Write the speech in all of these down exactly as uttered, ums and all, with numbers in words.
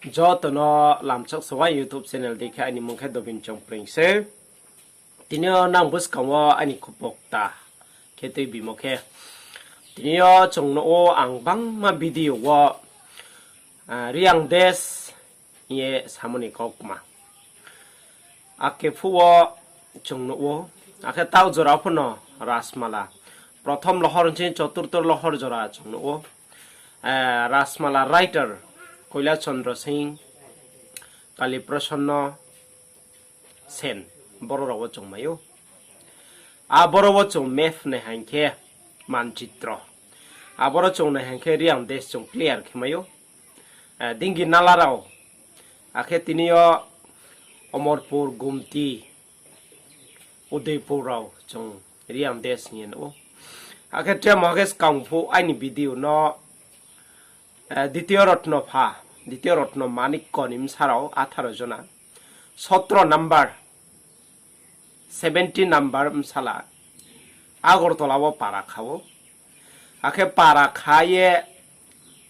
Joto no lamchak sawai YouTube channel dei khe aini mung khe Dobin Chongpreng se. Tini yo nang buskang wo aini khupokta khe tuibimo khe, tini yo chung nuh ou ang bangma video wo, ah, Reang Desh hing ye samo ni kaukma. Ake phuh wo chung nuh ou, akhe taoh jora pho no Rajmala, prothom lohor hing choturtho lohor jora chung nuh ou. Eh, Rajmala writer Koila Chandra Singh, Kali Prasanna Sen, boro rao wo chung mai ou. Aboro wo chung map nai haing khe, manchitro. Aboro chung nai haing khe Reang Desh chung clear khe mai ou. Eh, Dingi Nala rao, akhe tini yo Omorpur, Gumti, Udaipur rao chung Reang Desh hing ye nuh ou. Akhe tre mo khe skang phuh aini video no, eh, Dityo Rotno pha, Dityo Rotno Manikko ni bsa rao atharo jona, sotro number, seventeen number bsala Agartala wo para kha ou. Akhe para kha ye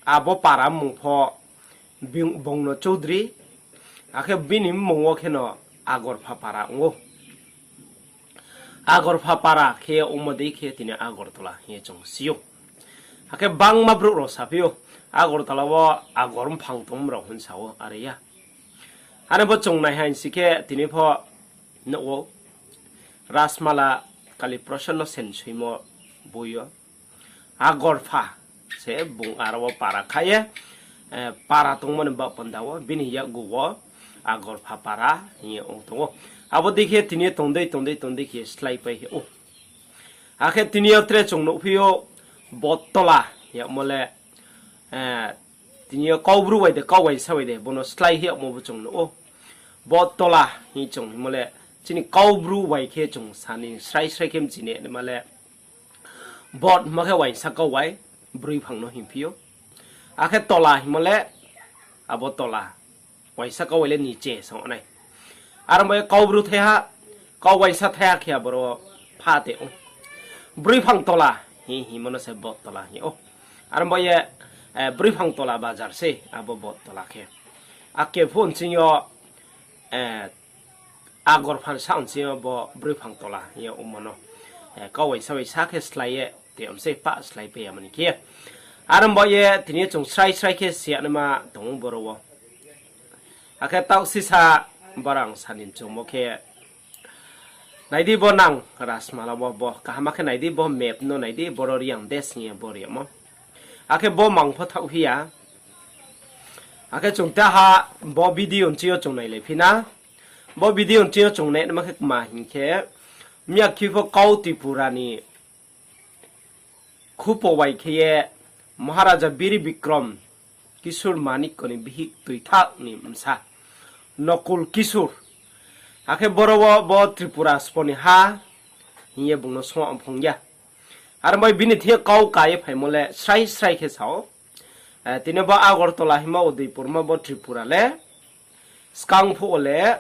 abo para mmung pho bing-, bung no Choudri, akhe bini mmung wo khe no Agarpha para ong ou. Agarpha para khe ongmo dei khe tini Agartala hing ye chung si ou. Akhe bangma brouh rao saphi ou, Agartala wo Agar mphang tong rao hing sa ou, are ya. Ano bo chung nai haing si khe tini pho nuh ou, Rajmala Kali Prasanna Sen soimo boi yo Agarpha se bung aro wo para kha ye, eh, para tongmo ni baoh panda wo bini yakgu wo Agarpha para hing ye ong tong ou. Abo dei khe tini yo tongdei tongdei tongdei khe slái pai ou. Akhe tini yo tre chung nuhphi ou Bottola hingmo le, eh, tini yo Kaubru bai de, Kau waisa bai de, bo no slái hingmo bo chung nuh ou. Bottola hing chung hingmo le, chini Kaubru bai khe chung sa ni srai srai khe mchinaima le, Bot hingmo khe waisa kau bai, broi phang no hingphi ou. Akhe tola hingmo le, abo tola, waisa kau bai le niche sa nai. Aro bai Kaubru thaiha, Kau waisa thaiha khe aboro pha te ou. Broi phang tola hing hingmo no se Bottola hing ou. Aro bai ye, eh, broi phang tola bazar se abo Bottola khe. Ake phuh nching yo, eh, Agarpha ni sa nching yo bo broi phang tola hing ye ongmo no, eh, Kau waisa bai sa khe slái ye te om se pah slái pai ya mani khe. Aro bai ye tini yo chung srai srai khe si ya naima tong ou boro wo. Akhe taoh sisa barang sa ni chung mo khe, nai di bo nang Rajmala wo bo, kaham khe nai di bo map no nai di, boro Reang Desh hing ye bo ri yamo. Akhe bo mang pho thaoh phi ya. Akhe chung taha bo video nching yo chung nailai phi na. Bo video nching yo chung nai naima khe kma hing khe, miyakhe pho Kau Tripura ni khupo bai khe ye Maharaja Bir Bikram Kishore Manikko ni bihih toithaoh ni bsa Nakul Kishore. Akhe boro wo bo Tripura sbo ni ha hing ye bung no song phung ya. Aro bai bini thing yo kau ka ye phaimo le srai srai khe sa ou. Eh, tini bo Agartala hingmo Udaipur mo bo Tripura le, skang phuh wo le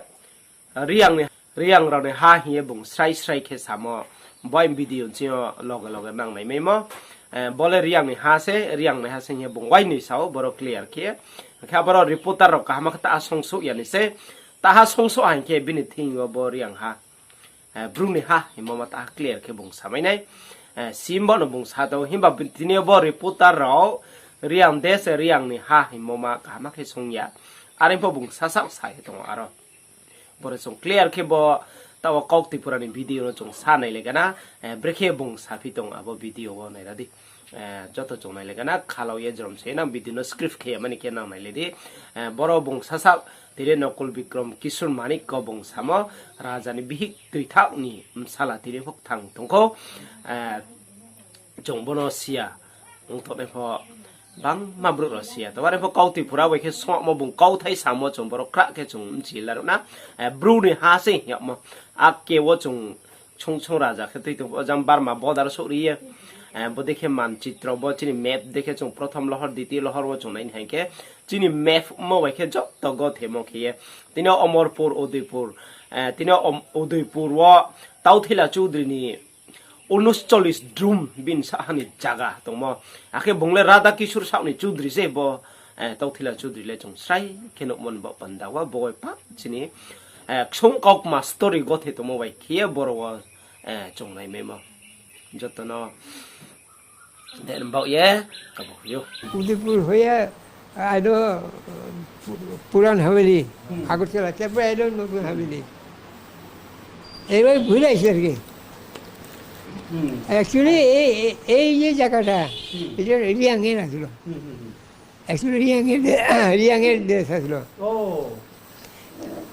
Reang ni, Reang rao ni ha hing ye bung srai srai khe samo, bo video nching yo loge loge nang nai maimo. Eh, bo le Reang ni ha se, Reang ni ha se hing ye bung wainoi sa ou, boro clear khe. Khe aboro reporter rao kaham khe taha songsouh ya ni se, taha songsouh haing khe bini thing yo bo Reang ha, eh, Bru ni ha hingmo ma taha clear khe bung samai nai. Eh, simbo no bung sa tong, himba tini yo bo reporter rao Reang Desh, Reang ni ha hingmo ma kaham khe song ya. Are pho bung sasaoh sa ye tong ou aro. Boro chung clear khe bo taoh wo Kau Tripura ni video no chung sa nailai gana, eh, brekhe bung saphi tong abo video wo naira di. Eh, joto chung nailai gana, khalau ye jrom se nang video no skip khe ya mani khe nang nailai di. Eh, boro bung sasaoh tini Nakul Bikram Kishore Manikko bung samo, raja ni bihih toithaoh ni bsala tini pho kthang tong khou. Eh, chung bo no si ya, ong tongnai pho bangma brouh rao si ya. Tobare pho Kau Tripura bai khe songmo bung kauthai samo chung boro krah khe chung mchi laruh na. Eh, Bru ni ha se hing yagmo. Ake wo chung chung chung raja khe tui tong, o jang Burma border souh ri ye. Eh, bo dei khe manchitro bo chini map dei khe chung prothom lohor, ditiyo lohor wo chung nai ni haing khe, chini map mo bai khe joto gothemo khe ye. Tini yo Omorpur, Udaipur, eh, tini yo Om-, Udaipur wo Tauthila Choudri ni unuschollis drum bini sahha ni zaga tongmo. Akhe bung le Radha Kishore saoh ni Choudri se bo, Tauthila Chudri le chung srai khe nuhmo ni baoh panda wo bo bai pa chini ksung kaukma story gothe tongmo bai khe ye boro wo chung naimaimo. Joto no de baoh ye kabo khe ou. Udaipur hoiya, I know, পুরান হাভেলি, আগরতলা, তারপরে I know নতুন হাভেলি। এবার ঘুরে আসি আর কি। Actually, এই, এই, এই যে জায়গাটা, এটা রিয়াং এর আসলো। Actually, রিয়াং এর দে-, রিয়াং এর দেশ আসলো।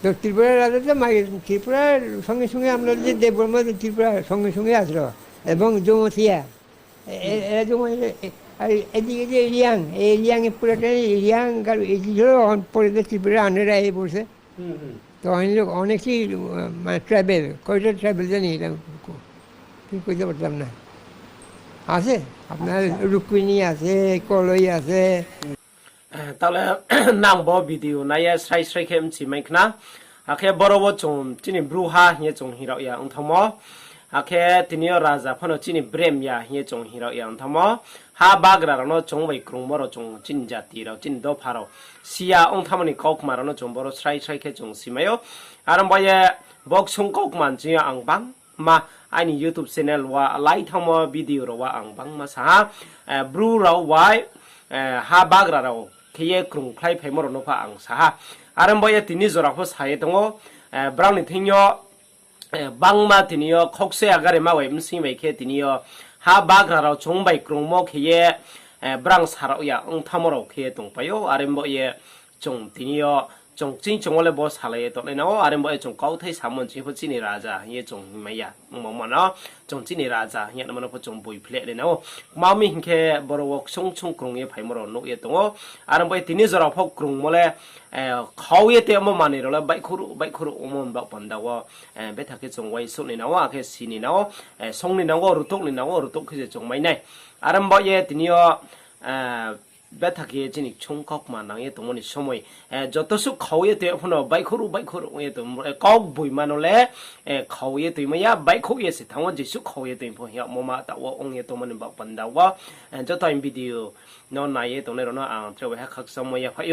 তো ত্রিপুরা রাজা তো মাই-, ত্রিপুরার সঙ্গে সঙ্গে আমরা যে দেববর্মা, ত্রিপুরা সঙ্গে সঙ্গে আসলো। এবং জমতিয়া। এ-, এ-, এরা যেমন এ-, এ-, আর এদিকে যে রিয়াং, এই রিয়াং এর পুরাটা রিয়াং, আর এই যে হলো অন-, পরে যে ত্রিপুরা আন্ডারে আইয়া পড়ছে। তো অনেক, অনেক কি, আহ, মানে ট্রাইবেল, কয়টা ট্রাইবেল জানি এটা কো-, ঠিক কইতে পারতাম না। আছে, আপনার রুক্মিণী আছে, কলই আছে। Tale nang bo video nai ye srai srai khe mchi mai khna. Akhe boro wo chung chini bru ha hing ye chung hing rao ya ong thanngmo. Akhe tini yo raja phano chini brem ya hing ye chung hing rao ya ong thanngmo. Ha bagra rao no chung bai krungmo rao chung chini jati rao, chini dopha rao si ya ong thanngmo ni kaukma rao no chung boro srai srai khe chung si mai ou. Are ong ba ye bo ksung kaukma ni ching yo ang bangma aini YouTube channel wo lai thanngmo video rao wo ang bangma sa ha, bru rao bai, ha bagra rao khe ye krungkhlai phaimo rao no pho ang sa ha. Are ong ba ye tini jora pho sa ye tong ou, brao ni thing yo, bangma tini yo khokse agarema bai bsing bai khe tini yo ha bagra rao chung bai krungmo khe ye, brang sa rao ya ong thanngmo rao khe ye tongpai ou. Are ong ba ye chung tini yo, chung ching chung wo le bo salai ye tongnai nang ou, are ong ba ye chung kauthai samo ni ching pho chini raja hing ye chung hingmai ya ongmo ma no, chung chini raja hing ye namo no pho chung boi phle nai nang ou. Kma mi hing khe boro wo ksung ksung krung ye phaimo rao nuh ye tong ou. Are ong ba ye tini jora pho krungmo le, khau ye tongmo manoi rao le baihkhouh ruh baihkhouh ruh ongmo ni baoh panda wo, betha khe chung uaingsouh ni nang ou, akhe si ni nang ou, song ni nang ou, rutuh ni nang ou, rutuh khe se chung mai nai. Are ong ba ye tini yo, betha khe chini ksung kaukma nang ye tongmo ni somoi, joto suh khau ye tong ye pho no baihkhouh ruh baihkhouh ruh ong ye tong, kaugboima no le, khau ye tongmai ya, baihkhouh ye se thanng ou, jesuh khau ye tong pho hing yagmo ma taoh wo ong ye tongmo ni baoh panda wo, joto aini video no nai ye tongnai rao no ang tre bai ha khakchangmo yaphaih ou.